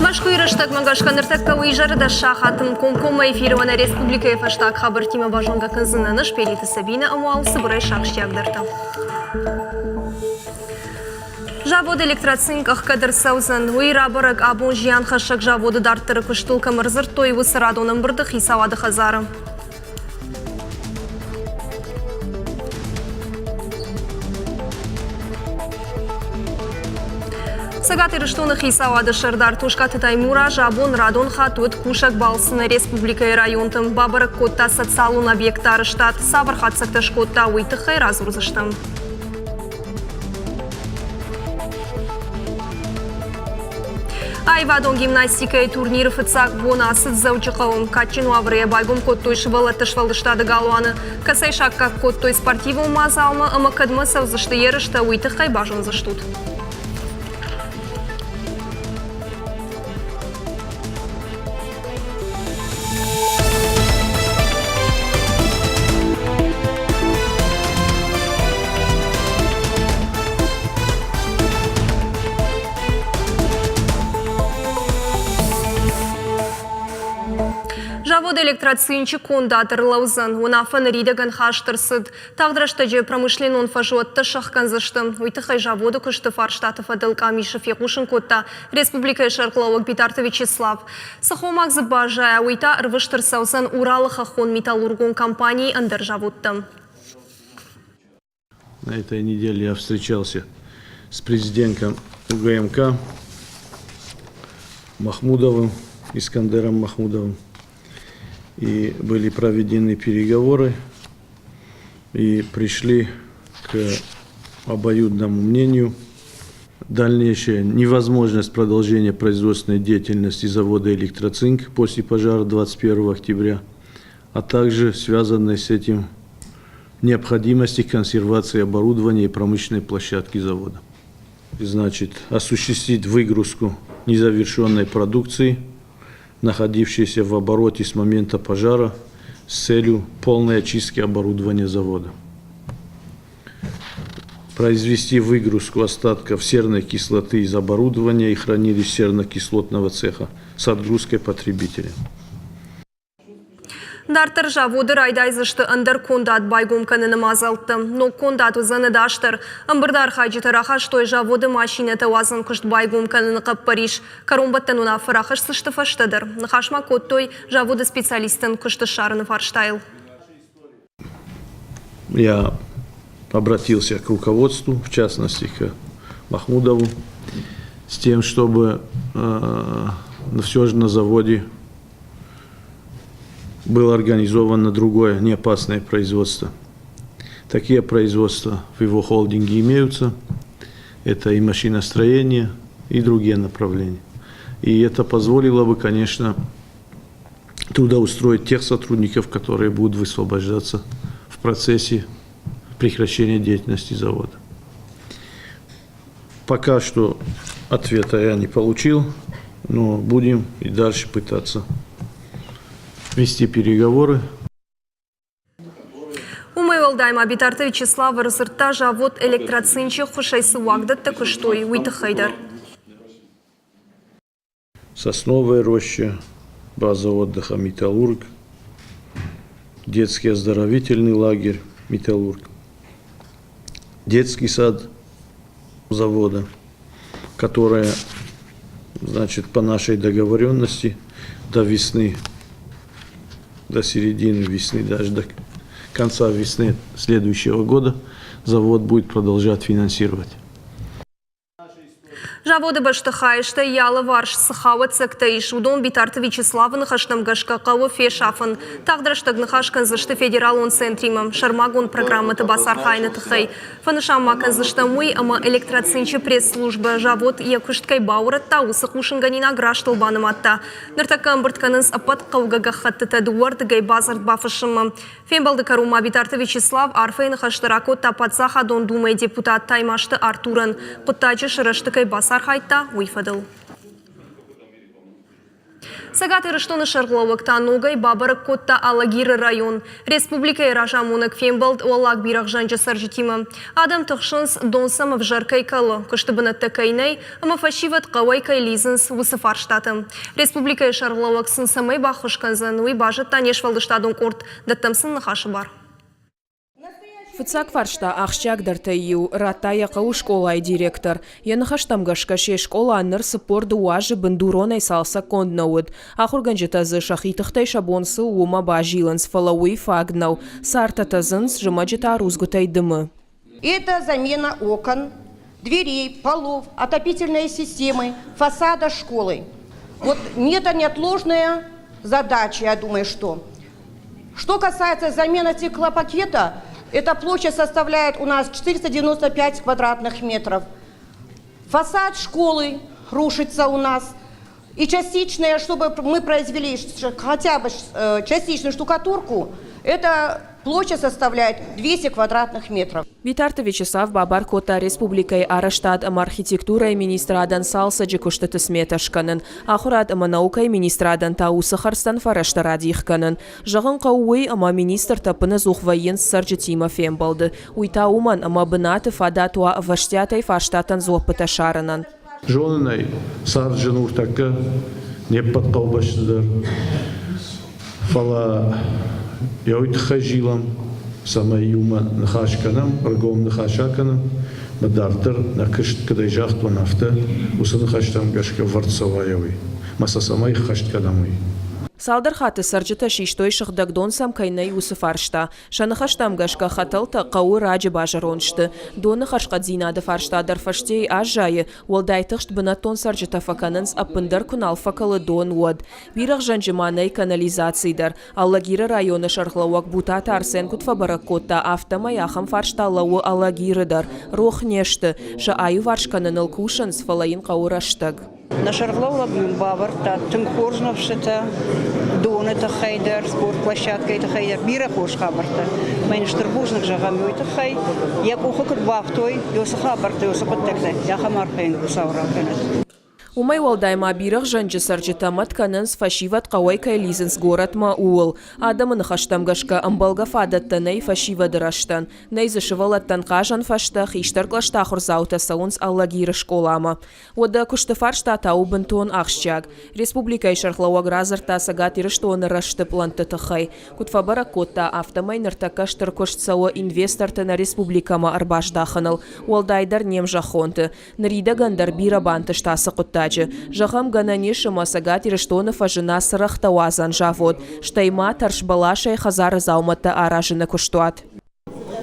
Мӕскуыйы рӕстӕгмӕ гӕсгӕ ныртӕккӕ у изӕры дӕс сахаты комкоммӕ эфиры нӕ республикӕйы фӕстаг хабӕрттимӕ базонгӕ кӕндзынӕн ӕз Пелиты Сабинӕ ӕмӕ уал цыбырӕй сахсджиагдӕртӕ. Завод Электроцинк ӕхгӕд ӕрцӕудзӕн. Уый рабӕрӕг абон зианхӕссӕг заводы дарддӕры куыстыл кӕм ӕрдзырдтой, уыцы радон ӕмбырды хицауады хӕдзары. Цӕгат Ирыстоны хицауады сӕрдар Тускъаты Таймураз абон радон хатт уыд кусӕг балцы нӕ республикӕйы районты. Бабӕрӕг кодта социалон объектты арӕзтад. Цавӕр хатдзӕгтӕ скодта, уый тыххӕй радзурдзыстӕм. Аивадон гимнастикӕйы турниры фыццаг бон ацыд Дзӕуджыхъӕуы. Кадджын уавӕры йӕ байгом кодтой сывӕллӕтты сфӕлдыстады галуаны. Кӕцӕй саккаг кодтой спортивон мадзалмӕ ӕмӕ кӕдмӕ цӕудзысты ерыстӕ, уый тыххӕй базондзыстут. Завод Электроцинчы кондад ӕрлӕудзӕн. Уынаффӕ ныридӕгӕн хаст ӕрцыд. Тагъд рӕстӕджы промышленнон фӕзуӕттӕ сӕхгӕндзысты. Уый тыххӕй заводы куысты фарстаты фӕдыл къамисы фехъусын кодта республикӕйы сӕргълӕууӕг Битарты Вячеслав. Цы хомаг дзы баззайа, уый та ӕрвыст ӕрцӕудзӕн Уралы хӕххон металлургон компанийы ӕндӕр заводтӕм. На этой неделе я встречался с президентом УГМК Махмудовым, Искандером Махмудовым. И были проведены переговоры и пришли к обоюдному мнению. Дальнейшая невозможность продолжения производственной деятельности завода «Электроцинк» после пожара 21 октября, а также связанной с этим необходимости консервации оборудования и промышленной площадки завода. Значит, осуществить выгрузку незавершенной продукции, находившейся в обороте с момента пожара, с целью полной очистки оборудования завода. Произвести выгрузку остатков серной кислоты из оборудования и хранилищ серно-кислотного цеха с отгрузкой потребителя. Дарддӕр заводы райдайдзысты ӕндӕр кондад байгом кӕныны мадзӕлттӕ. Ног кондад уыдзӕн ӕдасдӕр. Ӕмбырды архайджытӕ рахастой заводы машинӕтӕ уадзӕн куыст байгом кӕныны хъӕппӕрис. Кӕронбӕттӕн уынаффӕ рахӕсдзысты фӕстӕдӕр. Ныхас ма кодтой заводы специалисттӕн куыст ссарыны фарстайыл. Я обратился к руководству, в частности к Махмудову, с тем, чтобы э, все же на заводе было организовано другое неопасное производство. Такие производства в его холдинге имеются. Это и машиностроение, и другие направления. И это позволило бы, конечно, трудоустроить тех сотрудников, которые будут высвобождаться в процессе прекращения деятельности завода. Пока что ответа я не получил, но будем и дальше пытаться вести переговоры. Уымӕй уӕлдай ма Битарты Вячеслав ӕрдзырдта завод Электроцинчы ххуысӕй цы уагдӕттӕ куыстой, уый тыххӕй дӕр. Сосновая роща, база отдыха «Металлург», детский оздоровительный лагерь «Металлург», детский сад завода, которая, значит, по нашей договоренности до весны, до середины весны, даже до конца весны следующего года завод будет продолжать финансировать. Заводы бӕстыхайы стӕй йӕ алыварс цы хауӕццӕгтӕ ис, уыдон Битарты Вячеславы ныхӕстӕм гӕсгӕ хъӕуы фесафын. Тагъд рӕстӕг ныхас кӕндзысты федералон центримӕ сӕрмагонд программӕты бацархайыны тыххӕй. Фӕнысан ма кӕндзыстӕм уый, ӕмӕ Электроцинчы пресс-службӕ завод йӕ куыст кӕй баурӕдта, уыцы хъусынгӕнинаг растыл банымадта. Ныртӕккӕ ӕмбырд кӕнынц ӕппӕт хъӕугӕ гӕххӕттытӕ дыууӕрдыгӕй бадзырд бафыссынмӕ. Фембӕлды кӕрон ма Битарты Вячеслав арфӕйы ныхӕстӕ ракодта Паддзахадон Думӕйы депутат Таймазты Артурӕн, хъуыддаджы сырӕзты кӕй бацархайдта, уый фӕдыл. Цӕгат Ирыстоны сӕргълӕууӕг та ногӕй бабӕрӕг кодта Алагиры район. Республикӕйы разамонӕг фембӕлд Уӕллаг Бирӕгъзӕнджы цӕрджытимӕ. Адӕм тыхсынц, дон сӕм ӕвзӕр кӕй кӕлы, куысты бынӕттӕ кӕй нӕй, ӕмӕ фӕсивӕд хъӕуӕй кӕй лидзынц, уыцы фарстаты. Республикӕйы сӕргълӕууӕг сын цӕмӕй баххуыс кӕндзӕн, уый базыдта не сфӕлдыстадон къорд. Дӕттӕм сын ныхасы бар. Фыццаг фарста ахсджиагдӕртӕй иу радта йӕ хъӕуы скъолайы директор. Йӕ ныхӕстӕм гӕсгӕ се скъола ныр 42 азы бындуронӕй цалцӕггонд нӕ уыд. Ахуыргӕнджытӕ дзы сӕхи тыхтӕй сӕ бон цы у, уымӕ базилынц, фӕлӕ уый фаг нӕу. Цартӕ тӕдзынц, зымӕджы та рудзгуытӕй дымы. Это замена окон, дверей, полов, отопительной системы, фасада школы. Вот это неотложная задача, я думаю, что. Что касается замены стеклопакета, эта площадь составляет у нас 495 квадратных метров. Фасад школы рушится у нас. И частичная, чтобы мы произвели хотя бы частичную штукатурку, эта площадь составляет 200 квадратных метров. Битарты Вячеслав бабар кодта республикӕйы арӕзтад ӕмӕ архитектурӕйы министрадӕн цалцӕджы куыстыты сметӕ скӕнын, ахуырад ӕмӕ наукӕйы министрадӕн та уыцы хӕрдзтӕн фӕрӕзтӕ радих кӕнын. Зӕгъын хъӕуы уый, ӕмӕ министртӕ ӕппынӕдзух вӕййынц цӕрджытимӕ фембӕлды. Уый та уымӕн, ӕмӕ бынаты фадат уа ӕвӕстиатӕй фарстатӕн дзуӕппытӕ сарынӕн. Зонын ӕй, цард зын у тӕккӕ не ппӕт хъӕубӕсты дӕр. Фӕлӕ йӕ уый тыххӕй зилӕм, цӕмӕй иумӕ ныхас кӕнӕм, ӕргом ныхас акӕнӕм, ӕмӕ дарддӕр нӕ куыст куыдӕй загътон, афтӕ уыцы ныхӕстӕм гӕсгӕ вӕрд цӕуа уый, ӕмӕ сӕ цӕмӕй ххӕст кӕнӕм, уый. Цалдӕр хатты цӕрджытӕ систой, сыгъдӕг дон сӕм кӕй нӕй, уыцы фарста. Сӕ ныхӕстӕм гӕсгӕ хӕтӕлтӕ хъӕуы раджы базӕронд сты. Доны хӕрзхъӕддзинады фарста дӕр фӕстейы аззайы, уӕлдай тыхст бынӕттон цӕрджытӕ фӕкӕнынц, ӕппындӕр куы нал фӕкӕлы дон, уӕд. Бирӕгъзӕнджы ма нӕй канализаци дӕр. Алагиры районы сӕргълӕууӕг Бутаты Арсен куыд фӕбӕрӕг кодта, афтӕмӕй ахӕм фарста лӕууы Алагиры дӕр. Рох не сты. Сӕ аиуварс кӕныныл кусынц, фӕлӕ йын хъӕуы рӕстӕг. Нӕ сӕргълӕууӕг нын бавӕрдта тынг хорз ныфсытӕ доны тыххӕй дӕр, спортплощадкӕйы тыххӕй дӕр, бирӕ хорз хабӕрттӕ. Мӕ йын стыр бузныг зӕгъӕм уый тыххӕй, йӕ къухы куыд бафтой, уыцы хабӕрттӕ, уыцы хъуыддӕгтӕ, ахӕм арфӕ йын Хуыцау ракӕнӕд. Уымӕй уӕлдай ма бирӕгъзӕнджы цӕрджытӕ мӕт кӕнынц, фӕсивӕд хъӕуӕй кӕй лидзынц горӕтмӕ, ууыл. Адӕмы ныхӕстӕм гӕсгӕ, ӕмбӕлгӕ фадӕттӕ нӕй фӕсивӕды рӕзтӕн. Нӕй дзы сывӕллӕттӕн хъазӕн фӕзтӕ, хистӕр кълӕсты ахуырдзаутӕ цӕуынц Алагиры скъоламӕ. Уӕдӕ куысты фарста та у бынтон ахсджиаг. Республикӕйы сӕргълӕууӕг радзырдта Цӕгат Ирыстоны рӕзты пълӕнтты тыххӕй. Куыд фӕбӕрӕг кодта, афтӕмӕй ныртӕккӕ стыр куыст цӕуы инвесторты нӕ республикӕмӕ ӕрбаздахыныл, уӕлдайдӕр не мзӕххонты. Ныридӕгӕн дӕр бирӕ бантыст ацы хъуыддаджы. Зӕгъӕм, гӕнӕн ис ӕмӕ Цӕгат Ирыстоны фӕзына цырӕгътӕ уадзӕн завод, стӕй ма тӕрсбӕласӕй хӕдзары дзаумӕттӕ аразыны куыстуат.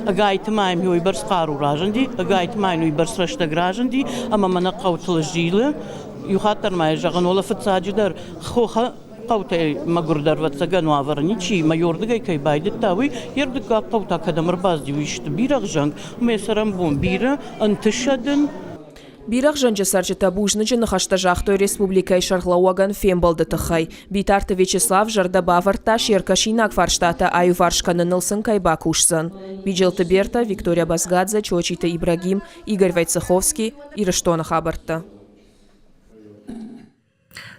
Ӕгайтма йӕм уыйбӕрц хъару разынди, ӕгайтма йын уыйбӕрц рӕстӕг разынди, ӕмӕ мӕнӕ хъӕутыл зилы. Иу хатт дӕр ма йӕ зӕгъын, уӕлӕ фыццаджыдӕр хохы хъӕутӕй мӕгуырдӕр ӕвӕццӕгӕн уавӕры ничи, майордыгӕй кӕй байдыдта, уый йе рдыккаг хъӕу та кӕдӕм ӕрбацыди, уый сты бирӕгъзӕнг, ӕмӕ цӕрӕнбон бирӕ, ӕнтысӕд ын. Бирӕгъзӕнджы цӕрджытӕ бузныджы ныхӕстӕ загътой республикӕйы сӕргълӕууӕгӕн фембӕлды тыххӕй. Битарты Вячеслав зӕрдӕ бавӕрдта, се ркӕсинаг фарстатӕ аиуварс кӕныныл сын кӕй бакусдзӕн. Биджелты Берта, Виктория Базгадзе, Чочиты Ибрагим, Игорь Войцеховский, Ирыстоны хабӕрттӕ.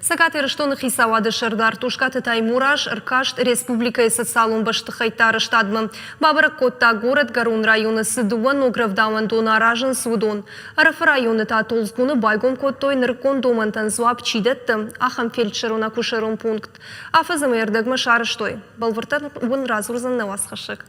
Цӕгат Ирыстоны хицауады сӕрдар Тускъаты Таймураз ӕркаст республикӕйы социалон бӕстыхӕйтты арӕзтадмӕ. Бабӕрӕг кодта, горӕтгӕрон районы цы дыууӕ ног рӕвдауӕндоны аразынц, уыдон. Ӕрӕфы районы та Толдзгуны байгом кодтой, нырыккон домӕнтӕн дзуапп чи дӕтты, ахӕм фельдшерон-акушерон пункт. Афӕдз ӕмӕ ӕрдӕгмӕ сарӕзтой. Бӕлвырддӕр уын радзурдзӕн нӕ уацхӕссӕг.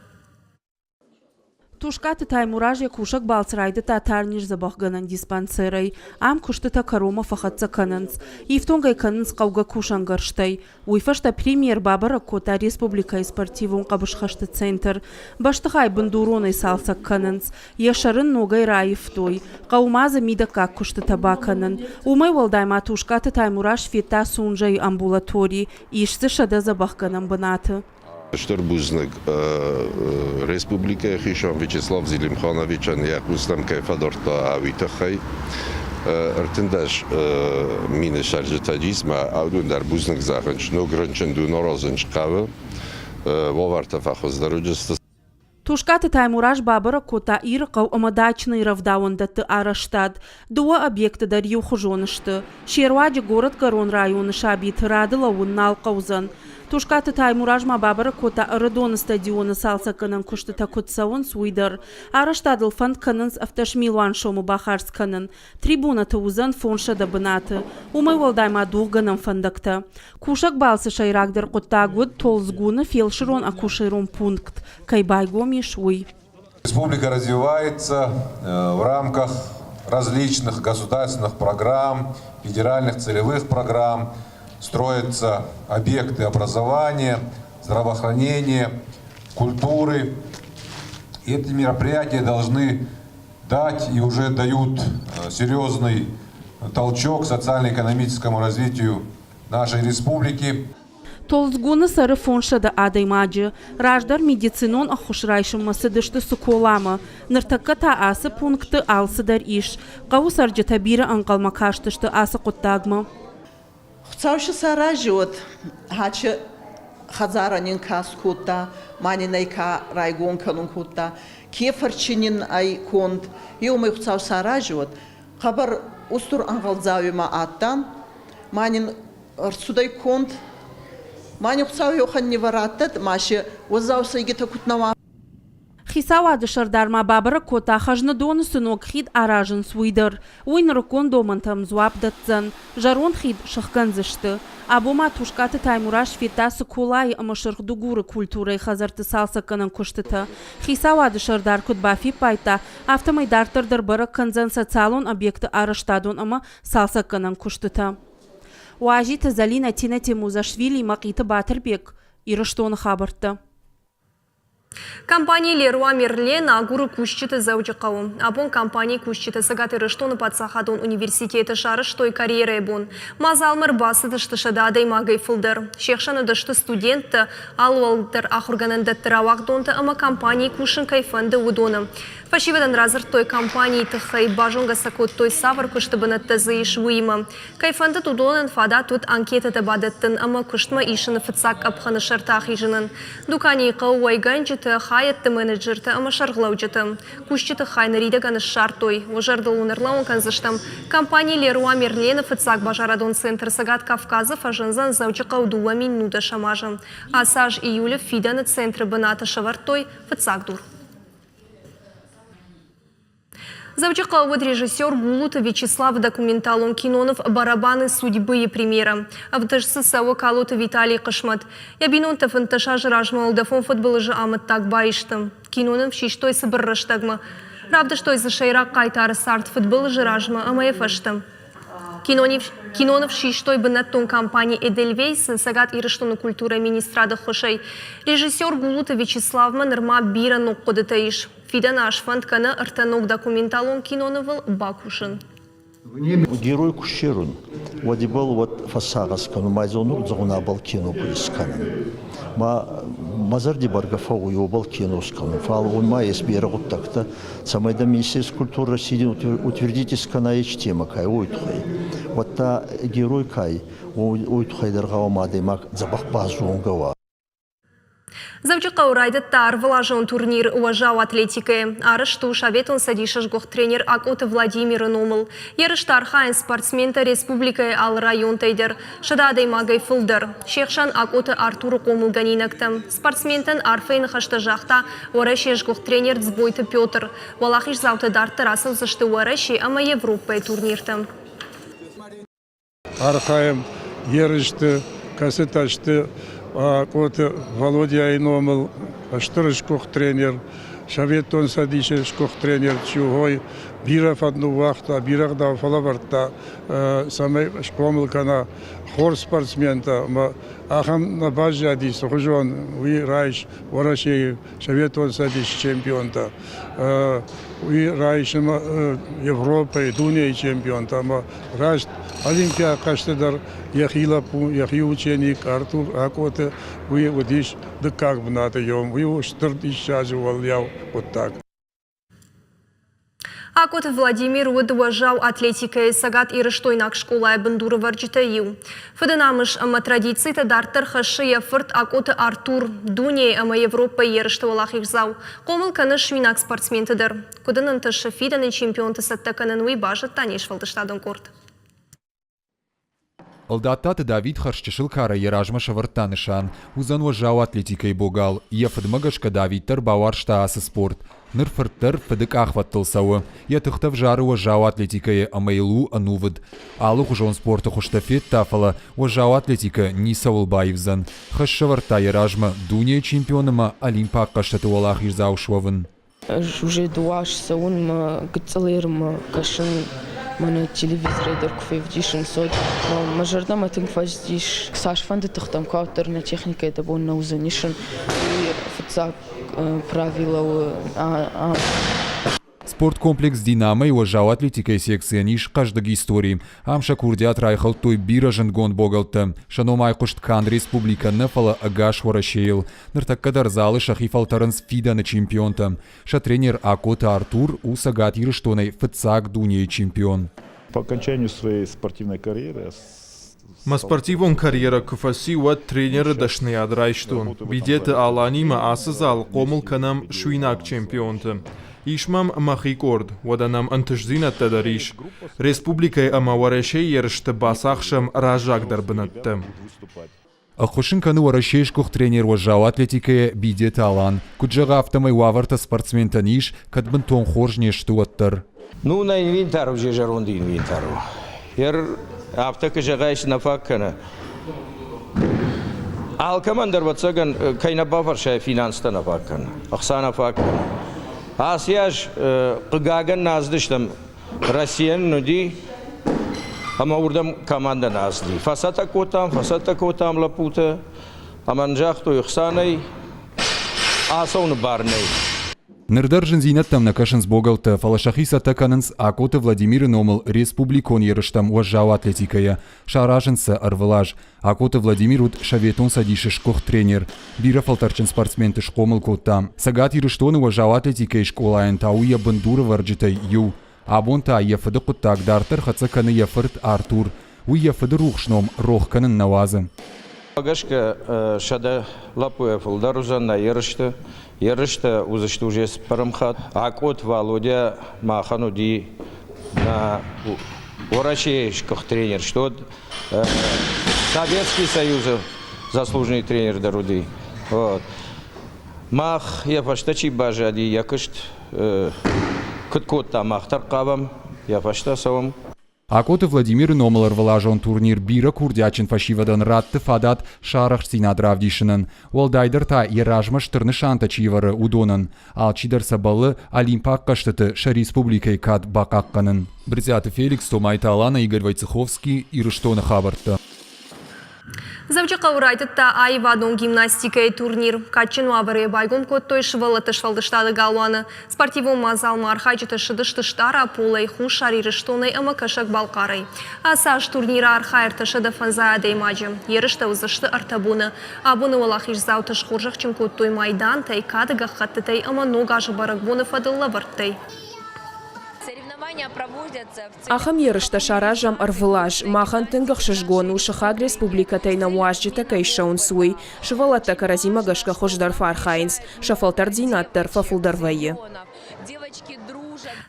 Тускъаты Таймураз йӕ кусӕг балц райдыдта тарниздзӕбӕхгӕнӕн диспансерӕй. Ам куыстытӕ кӕронмӕ фӕхӕццӕ кӕнынц. Ифтонг ӕй кӕнынц хъӕугӕ кусӕнгӕрзтӕй. Уый фӕстӕ премьер бабӕрӕг кодта республикӕйы спортивон хъӕбысхӕсты центр. Бӕстыхай бындуронӕй цалцӕг кӕнынц. Йӕ сӕр ын ногӕй раивтой. Хъӕуы ма дзы мидӕггаг куыстытӕ бакӕнын. Уымӕй уӕлдай ма Тускъаты Таймураз федта Сунжӕйы амбулатори. Ис дзы 100 дзӕбӕхгӕнӕн бынаты. Стыр бузныг республикӕйы хицау Вячеслав Зелимхановичӕн йӕ хъустӕм кӕй фӕдардта, уый тыххӕй. 13 мины цӕрджытӕ ис, мӕ уыдон дӕр бузныг зӕгъынц, ног рынчындон аразын хъӕуы, уавӕртӕ фӕхуыздӕр уыдысты. Тускъаты Таймураз бабӕрӕг кодта Ирыхъӕу ӕмӕ Дачныйы рӕвдауӕндӕтты арӕзтад. Дыууӕ объекты дӕр иухуызон сты. Се руаджы горӕтгӕрон районы сабиты рады лӕууын нал хъӕудзӕн. Тускъаты Таймураз ма бабӕрӕг кодта Ӕрыдоны стадионы цалцӕггӕнӕн куыстытӕ куыд цӕуынц, уый дӕр. Арӕзтадыл фӕнд кӕнынц 17 милуан сомы бахардз кӕнын. Трибунӕты уыдзӕн 500 бынаты. Уымӕй уӕлдай ма дугъгӕнӕн фӕндӕгтӕ. Кусӕг балцы сӕйрагдӕр хъуыддаг уыд Толдзгуны фелсырон-акушерон пункт кӕй байгом ис, уый. Республика развивается в рамках различных государственных программ, федеральных целевых программ, строятся объекты образования, здравоохранения, культуры. И эти мероприятия должны дать и уже дают серьезный толчок социально-экономическому развитию нашей республики. Толдзгуны цӕры 500 адӕймаджы. Раздӕр медицинон ӕххуыс райсынмӕ цыдысты Цыколамӕ. Ныртӕккӕ та ацы пункты алцыдӕр ис. Хъӕуы цӕрджытӕ бирӕ ӕнхъӕлмӕ кастысты ацы хъуыддагмӕ. Хуцау си сарази уӕд, хачи хӕдзарӕ нин ка скодта, ма нин ӕй ка райгон кӕнун кодта, ке фӕрчи нин ӕй конд, еумӕ Хуцау сарази уӕд. Хъӕбӕр устур ӕнгъӕлдзауи ма адтан, ма нин ӕрцудӕй конд, ма нин Хуцау еухӕн нивӕрӕдтӕд, ма си уӕззау сӕйгитӕ куд нӕ уа. Хицауады сӕрдар ма бабӕрӕг кодта, Хӕзныдоны цы ног хид аразынц, уый дӕр. Уый нырыккон домӕнтӕм дзуапп дӕтдзӕн. Зӕронд хид сыхгӕндзысты. Абон ма Тускъаты Таймураз федта Цыколайы ӕмӕ Сырх Дыгуры культурӕйы хӕдзӕртты цалцӕггӕнӕн куыстытӕ. Хицауады сӕрдар куыд бафиппайдта, афтӕмӕй дарддӕр дӕр бӕрӕг кӕндзӕн социалон объекты арӕзтадон ӕмӕ цалцӕггӕнӕн куыстытӕ. Уазиты Зӕлинӕ, Тинӕ Темузашвили, Мӕхъиты Батырбег, Ирыстоны хабӕрттӕ. Компани Леруа Мерлен агуры кусджыты Дзӕуджыхъӕуы. Абон компанийы кусджытӕ Цӕгат Ирыстоны паддзахадон университеты сарӕзтой карьерӕйы бон. Мадзалмӕ ӕрбацыдысты 100 адӕймагӕй фылдӕр. Се хсӕн уыдысты студенттӕ, алы уӕлдӕр ахуыргӕнӕндӕтты рауагъдонтӕ ӕмӕ компанийы кусын кӕй фӕнды, уыдоны. Фӕсивӕдӕн радзырдтой компанийы тыххӕй, базонгӕ сӕ кодтой, цавӕр куысты бынӕттӕ дзы ис, уыимӕ. Кӕй фӕндыд, уыдонӕн фадат уыд анкетӕтӕ бадӕттын ӕмӕ куыстмӕ исыны фыццаг къӕпхӕны сӕрты ахизынӕн. Дуканийы хъӕуы уӕйгӕнджытӕ, хайӕдты менеджертӕ ӕмӕ сӕргълӕуджытӕ. Кусджыты хай ныридӕгӕн ссардтой. Уӕ зӕрдыл уын ӕрлӕууын кӕндзыстӕм, компани Леруа Мерлен-ы фыццаг базарадон центр Цӕгат Кавказы фӕзындзӕн Дзӕуджыхъӕуы 2010 азы. Ацы аз июлы фидӕны центры бынаты сӕвӕрдтой фыццаг дур. Дзӕуджыхъӕуы уыд режиссер Гулуты Вячеславы документалон киноныв «Барабаны судьбы»-йы премьерӕ. Ӕвдыст дзы цӕуы Калоты Виталийы хъысмӕт. Йӕ бинонтӕ 15 азы размӕ уӕлдӕфон фыдбылызы амӕттаг баисты. Киноныв систой цыбыр рӕстӕгмӕ. Равдыстой дзы сӕйраг хъайтары цард фыдбылызы размӕ ӕмӕ йӕ фӕстӕ. Киноныв систой бынӕттон компани «Эдельвейс» Цӕгат Ирыстоны культурӕйы министрады ӕххуысӕй. Режиссер Гулуты Вячеславмӕ нырма бирӕ ног хъуыдытӕ ис. Фидӕн аз фӕнд кӕны ӕртӕ ног документалон кинонывыл бакусын. Герой ку ссерун, уӕд ибӕл уӕд фӕссагъӕс кӕнун, ма зонуг дзугъунабӕл кино ку искӕнӕн. Ма мӕ зӕрди бӕргӕ фӕууй уобӕл кино скӕнун, фал уонмӕ ес берӕ гъуддӕгтӕ, цӕмӕй дӕ Министерство культуры России утвердить искӕна ечи тема кай, уой туххӕй. Уӕдта герой кай, уой туххӕй дӕр гъӕуама адӕймаг дзӕбӕх базонгӕ уа. Дзӕуджыхъӕуы райдыдта ӕрвылазон турнир уӕззау атлетикӕйы. Арӕзт у Советон Цӕдисы сгуыхт тренер Акъоты Владимиры номыл. Ерысты архайынц спортсментӕ республикӕйы алы районтӕй дӕр, 100 адӕймагӕй фылдӕр. Се хсӕн Акъоты Артуры хъомылгӕнинӕгтӕ. Спортсментӕн арфӕйы ныхӕстӕ загъта Уӕрӕсейы сгуыхт тренер Дзбойты Петр. Уӕлахиздзаутӕ дарддӕр ацӕудзысты Уӕрӕсе ӕмӕ Европӕйы турниртӕм. Архайӕм ерысты, кӕцытӕ сты Акъоты Валодяйы номыл стыр сгуыхт тренер, Советон Цӕдисы сгуыхт тренер Чугой бирӕ фӕд ныууагъта, бирӕ ӕгъдау фӕлӕвӕрдта, цӕмӕй схъомыл кӕна хорз спортсментӕ ӕмӕ ахӕм нӕ баззади, цыхуызон уый райс Уӕрӕсейы Советон Цӕдисы чемпионтӕ, уый райсынмӕ Европӕйы, дунейы чемпионтӕ ӕмӕ раст Олимпиаг хъӕзты дӕр йӕхи лӕппу, йӕхи ученик Артур Акъоты уый уыдис дыккаг бынаты ем. Уый у стыр диссаджы уӕлиау хъуыддаг. Акъоты Владимир уыд уӕззау атлетикӕйы цӕгатирыстойнаг скъолайы бындурывӕрджытӕй иу. Фыды намыс ӕмӕ традицитӕ дарддӕр хӕссы йӕ фырт Акъоты Артур, дунейы ӕмӕ Европӕйы ерысты уӕлахиздзау. Хъомыл кӕны суинаг спортсменты дӕр. Куыд ын ӕнтысы фидӕны чемпионты цӕттӕ кӕнын, уый базыдта не сфӕлдыстадон къорд. Ӕлдаттаты Давид хӕрзчысыл карӕй йӕ размӕ сӕвӕрдта нысан, уыдзӕн уӕззау атлетикӕйы богал. Йӕ фыдмӕ гӕсгӕ Давид дӕр бауарзта ацы спорт. Ныр фырт дӕр фыды къахвӕдтыл цӕуы. Йӕ тыхтӕ взары уӕззау атлетикӕйы ӕмӕ йыл у ӕнувыд. Алыхуызон спорты хуызтӕ федта, фӕлӕ уӕззау атлетикӕ ницӕуыл баивдзӕн. Хӕс сӕвӕрдта йӕ размӕ дунейы чемпион ӕмӕ олимпаг хъӕзтыты уӕлахиздзау суӕвын. Ӕз уже дыууӕ азы цӕуын мӕ гыццыл ермӕ кӕсын, мӕнӕ телевизорӕй дӕр куы февдисынц, уӕд мӕ зӕрдӕмӕ тынг фӕцыдис. Цасфӕнды тыхтӕм куы уӕддӕр нӕ техникӕйы дӕ бон нӕ уыдзӕн исын. Уый фыццаг правило у. Спорткомплекс «Динамо»-йы уӕззау атлетикӕйы секцийӕн ис хъӕздыг истори. Ам сӕ курдиат райхӕлдтой бирӕ зындгонд богӕлттӕ. Сӕ ном айхъуыст канд республикӕ нӕ, фӕлӕ ӕгас Уӕрӕсейыл. Ныртӕккӕ дӕр залы сӕхи фӕлтӕрынц фидӕны чемпионтӕ. Сӕ тренер Акъоты Артур у Цӕгат Ирыстонӕй фыццаг дунейы чемпион. По окончанию своей спортивной карьеры Мӕ спортивон карьерӕ куы фӕци, уӕд тренеры дӕсныйад райстон. Бидеты Аланимӕ ацы залы хъомыл кӕнӕм суинаг чемпионты. Ис мӕм мӕхи къорд, уӕдӕ нӕм ӕнтыстдзинӕдтӕ дӕр ис. Республикӕйы ӕмӕ Уӕрӕсейы ерысты бацахсӕм раззагдӕр бынӕттӕ. Ӕххуыс ын кӕны Уӕрӕсейы сгуыхт тренер уӕззау атлетикӕйӕ Бидеты Алан. Куыд зӕгъы, афтӕмӕй уавӕртӕ спортсментӕн ис, кӕд бынтон хорз не сты, уӕддӕр. Ну, нӕ инвентар уже зӕронд инвентар у. Ер афтӕ куы зӕгъай, нӕ фаг кӕны. Алкӕмӕн дӕр, ӕвӕццӕгӕн, кӕй нӕ бафӕрсай, финанстӕ нӕ фаг кӕны, ӕхца нӕ фаг кӕны. Ацы аз, хъыгагӕн, нӕ ацыдыстӕм Российӕн уыди, ӕмӕ уырдӕм командӕ нӕ ацыди. Фӕцӕттӕ кодтам, фӕцӕттӕ кодтам лӕппуты, ӕмӕ нын загътой, ӕхца нӕй, ацӕуыны бар нӕй. Ныр дӕр зындзинӕдтӕм нӕ кӕсынц богӕлттӕ, фӕлӕ сӕхи цӕттӕ кӕнынц Акъоты Владимиры номыл республикон ерыстӕм уӕззау атлетикӕйӕ. Саразынц сӕ ӕрвылаз. Акъоты Владимир уыд Советон Цӕдисы сгуыхт тренер. Бирӕ фӕлтӕрджын спортсменты схъомыл кодта. Цӕгат Ирыстоны уӕззау атлетикӕйы скъолайӕн та у йӕ бындурывӕрджытӕй иу. Абон та йӕ фыды хъуыддаг дарддӕр хӕццӕ кӕны йӕ фырт Артур. Уый йӕ фыды рухс ном рох кӕнын нӕ уадзы. Гӕсгӕ 100 лӕппуйӕ фылдӕр уыдзӕн нӕ ерысты. Ерыстӕ уыдзысты уже цыппӕрӕм хатт. Акъот Валодя махӕн уыди нӕ Уӕрӕсейы сгуыхт тренер, что Советский Союзы заслуженный тренер дӕр уыди. Вот. Мах йӕ фӕстӕ чи баззади, йӕ куыст куыд кодта, мах дӕр хъавӕм, йӕ фӕстӕ цӕуӕм. Акъоты Владимиры номыл ӕрвылазон турнир бирӕ курдиатджын фӕсивӕдӕн радты фадат сӕ арӕхстдзинад равдисынӕн, уӕлдайдӕр та йӕ размӕ стыр нысантӕ чи ӕвӕры, уыдонӕн. Алчидӕр сӕ бӕллы Олимпаг хъӕзтыты сӕ республикӕйы кад бахъахъхъӕнын. Брытъиаты Феликс, Томайты Алана, Игорь Войцеховский, Ирыстоны хабӕрттӕ. Дзӕуджыхъӕуы райдыдта аивадон гимнастикӕйы турнир. Кадджын уавӕры йӕ байгом кодтой сывӕллӕтты сфӕлдыстады галуаны. Спортивон мадзалмӕ архайджытӕ ссыдысты Стъараполӕй, Хуссар Ирыстонӕй ӕмӕ Кӕсӕг-Балхъарӕй. Ацы аз турниры архайы 305 адӕймаджы. Ерыстӕ уыдзысты ӕртӕ боны. Абоны уӕлахиздзауты схорзӕхджын кодтой майдантӕй, кады гӕххӕттытӕй ӕмӕ Ног азы бӕрӕгбоны фӕдыл лӕвӕрттӕй. Ахӕм ерыстӕ саразӕм ӕрвылаз. Махӕн тынг ӕхсызгон у, сыхаг республикӕтӕй нӕм уазджытӕ кӕй ссӕуынц, уый. Сывӕллӕттӕ кӕрӕдзимӕ гӕсгӕ хуыздӕр фӕархайынц, сӕ фӕлтӕрддзинад дӕр фӕфылдӕр вӕййы.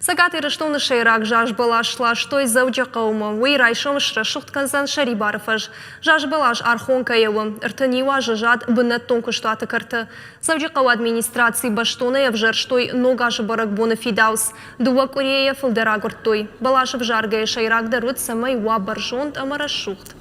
Цӕгат Ирыстоны сӕйраг зазбӕлас сластой Дзӕуджыхъӕумӕ. Уый райсом срӕсугъд кӕндзӕн Сӕрибары фӕз. Зазбӕлас Архонкӕйы у. 31 азы зад бынӕттон куыстуаты кӕрты. Дзӕуджыхъӕуы администраци бӕстонӕй ӕвзӕрстой Ног азы бӕрӕгбоны фидауц. Дыууӕ къуырийӕ фылдӕр агуырдтой. Бӕлас ӕвзаргӕйӕ сӕйрагдӕр уыд, цӕмӕй уа бӕрзонд ӕмӕ рӕсугъд.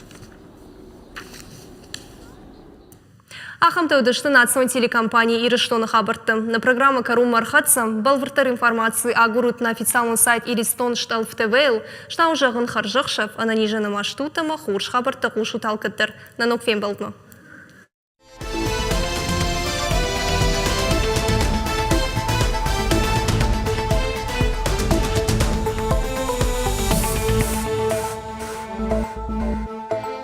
Ахӕмтӕ уыдысты национ телекомпани Ирыстоны хабӕртты. Нӕ программӕ кӕронмӕ ӕрхӕццӕ. Бӕлвырддӕр информаци агурут нӕ официалон сайт Иристон стъӕлф ТВ-йыл. Стау зӕгъын хӕрзӕхсӕв, ӕнӕнизӕн ӕмӕ стут ӕмӕ хорз хабӕрттӕ хъусут алкӕддӕр. Нӕ ног фембӕлдмӕ!